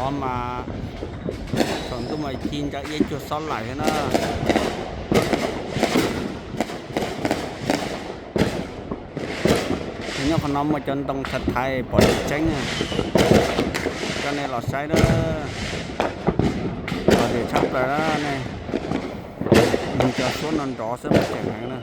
Mas saum ntuj mas ci ntsa iab cuag xob laim thiab na. Nyob qhov no muaj cov ntoo thaiv thaiv pom tseeb tseeb, coj nej los saib na. Los lwm tshaj plaws na, cov suab no nrov xwb mas tseem heev na.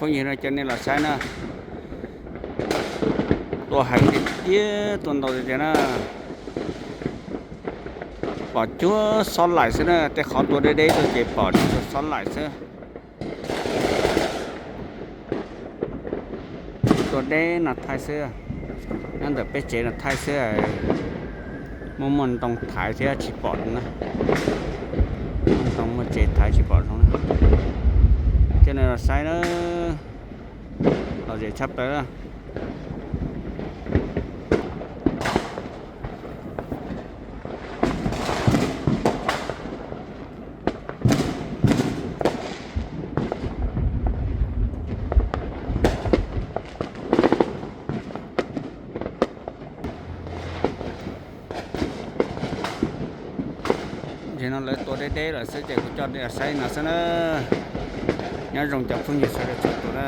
Phooj ywg no coj nej los saib na, tua heev tiag tiag, tua ntau tiag tiag na. Pom cuag xob laim xwb na, tej qhov tua deb deb tuaj ces pom tsuas xob laim xwb. Tua deb no thaij xwb, nyob ntawm peb tsev no thaij xwb, muaj muaj ntoo thaiv thiab tsis pom na. Muaj ntoo muaj tsev thaiv tsis pom zoo na. Coj nej los saib na, lom zem tshaj plaws. Ces no lawv tua deb deb lawm xwb ces kuv coj nej saib no xwb na. Nyob zoo cov phooj ywg sawv daws txhua tus na.